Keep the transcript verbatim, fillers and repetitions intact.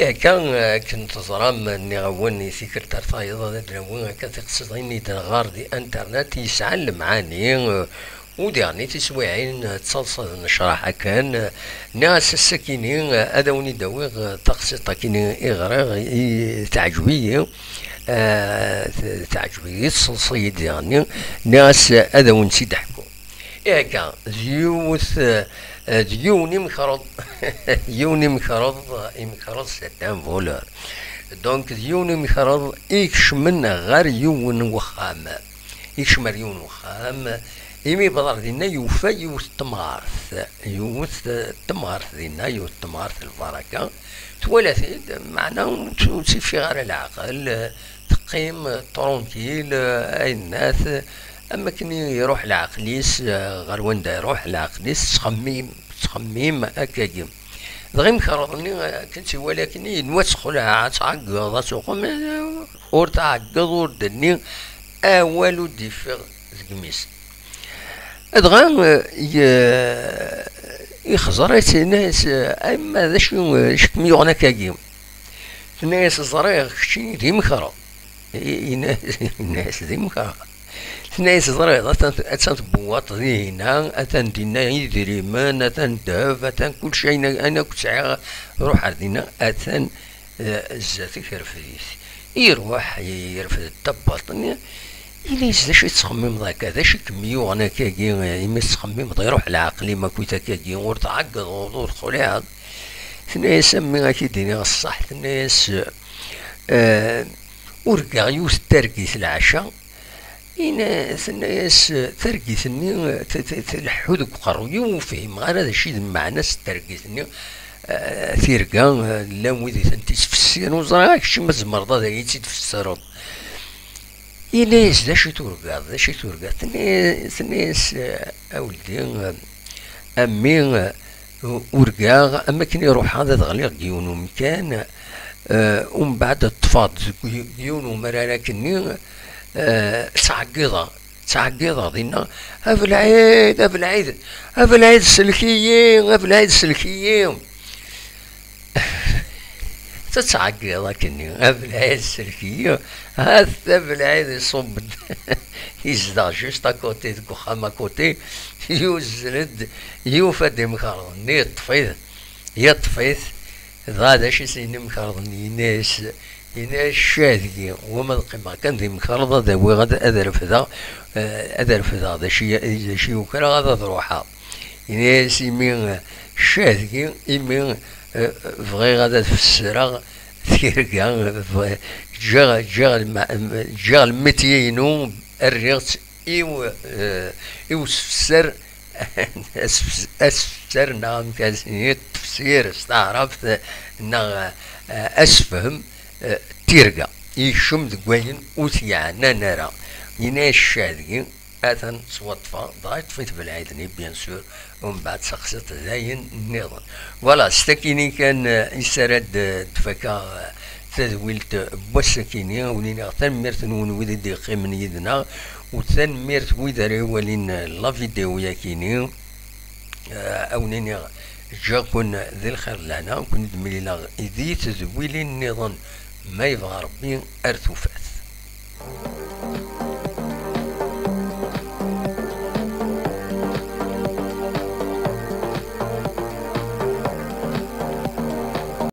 Akka, akken teẓram, nniɣ-awen i tikkelt ar tayeḍ ad d-nawi akka tiqsiḍin i d-nɣar di internet yesɛan lemɛani, u diɣen i tiswiɛin d taḍsa d nnecraḥ akken. Nniɣ-as ass-akini ad awen-id-awiɣ taqsiṭ akini i ɣriɣ, i teɛǧeb-iyi, eh, t-, teɛǧeb-iyi, tseḍs-iyi-d diɣenni. Nniɣ-as ad awen-tt-id-ḥkuɣ. Ihi akka, d yiwet, eh, d yiwen imekreḍ, yiwen imekreḍ, imekreḍ c'est un voleur. Donc, d yiwen imekreḍ ikecmen ɣer yiwen wexxam. Ikcem ar yiwen wexxam, imi yewweḍ ɣer dinna yufa yiwet n temɣart. Yiwet n temɣart dinna, yiwet n temɣart lbaraka. Twala-t-id, meɛna ur tt-, ur tt-ifiɣ ara leɛqel. Teqqim tranquille, ayennat, am akken iruḥ leɛqel-is, eh, ɣer wanda iruḥ leɛqel-is, tettxemmim, tettxemmim akkagi. Dɣa imekreḍ-nni, eh, akken tt-iwala akkenni, yenwa ad texleɛ, ad tɛeggeḍ, ad tuqem, eh, ur tɛeggeḍ, ur d-tenni awal, ur d-iffeɣ deg imi-s. Dɣa, eh, ye-, ixẓer-itt, yenna-yas, eh, "A yemma, d acu, eh, acu kem-yuɣen akkagi?" Tenna-yas, "Ẓriɣ keččini d imekreḍ." I-, yenna-, yenna-yas, "D imekreḍ." Tenna-yas, "Ẓriɣ, atan, atan tbewwaṭ dihina, atan dinna idrimen, atan ddheb, atan kullec, ayen, ayen akk sɛiɣ, ruḥ ar dinna, atan, eh, zdat-k, rfed-it." Iruḥ, yerfed tabbaṭ-nni, yenna-yas, "D acu i tettxemmimeḍ akka? D acu i kem-yuɣen akkagi, imi tettxemmimeḍ iruḥ leɛqel-im akkit akkagi, ur tɛeggeḍ, ur, ur texliɛeḍ?" Tenna-yas, "A mmi, ad k-id-iniɣ ṣṣeḥ." Tenna-yas, eh, "Urgaɣ yiwet n targit leɛca." Ina-, tenna-yas, eh, targit-nni, eh, t-, t-, tleḥḥu deg uqerruy-iw, ur fhimeɣ ara d acu i d lmeɛna-s n targit-nni. Eh, tirga, eh, llan wid i tent-ittfessiren, ur ẓriɣ ara kečči ma tzemreḍ ad iyi-tt-id-tfessreḍ. Yenna-yas, "D acu i turgaḍ? D acu i turgaḍ?" Tenna-, tenna-yas, eh, "A weldi, eh, a mmi, eh, urgaɣ am akken i ruḥeɣ ad ɣliɣ deg yiwen umkan, eh, umbeɛd ṭṭfeɣ-d deg y-, yiwen umrar akkenni, eh, ttɛeggiḍeɣ, ttɛeggiḍeɣ dinna, 'A Belɛid, a Belɛid, a Belɛid, sellek-iyi, a Belɛid, sellek-iyi.'" Tettɛeggiḍ akkenni, "A Belɛid, sellek-iyi." Hat a Belɛid iṣubb-d, yezdeɣ juste à côté, deg uxxam à côté, yuzzel-d, yufa-d imekreḍ-nni, yeṭṭef-it, yeṭṭef-it, dɣa d acu i s-yenna imekreḍ-nni? Yenna-yas, yenna-yas, "Ccah deg-i, wama ad qqimeɣ kan d imekreḍ, ad awiɣ, ad, ad refdeɣ, eh, ad refdeɣ d acu i, d acu i ukreɣ, ad, ad ruḥeɣ." Yenna-yas, "Imi, eh, ccah deg-i, imi, eh, bɣiɣ ad, ad fessreɣ tirga, bɣi-, ǧǧiɣ, ǧǧiɣ lma-, ǧǧiɣ lmetya-inu, rriɣ-tt i w-, eh, i usefser." Asef-, asefser neɣ amek ara s-nini, ttefsir s taɛrabt, neɣ, eh, asefhem, eh, tirga. Yekcem deg wayen ur t-yeɛnan ara. Yenna-yas, "Ccah deg-i, atan ttwaṭṭfeɣ." Dɣa yeṭṭef-it Belɛid-nni, bien sûr, umbeɛd taqsiṭ d ayen nniḍen. Voilà, s takini kan, eh, i s ara d-, eh, d-fakaɣ, eh, tadwilt n wass-akini. Wen-iniɣ tanemmirt-nwen wid i d-yeqqimen yid-neɣ, u tanemmirt wid ara iwalin, eh, la vidéo-yakini. Eh, a wen-iniɣ, ǧǧiɣ-ken di lxir d lehna, ken-id-mlileɣ di tedwilin nniḍen, ma yebɣa Rebbi, ar tufat.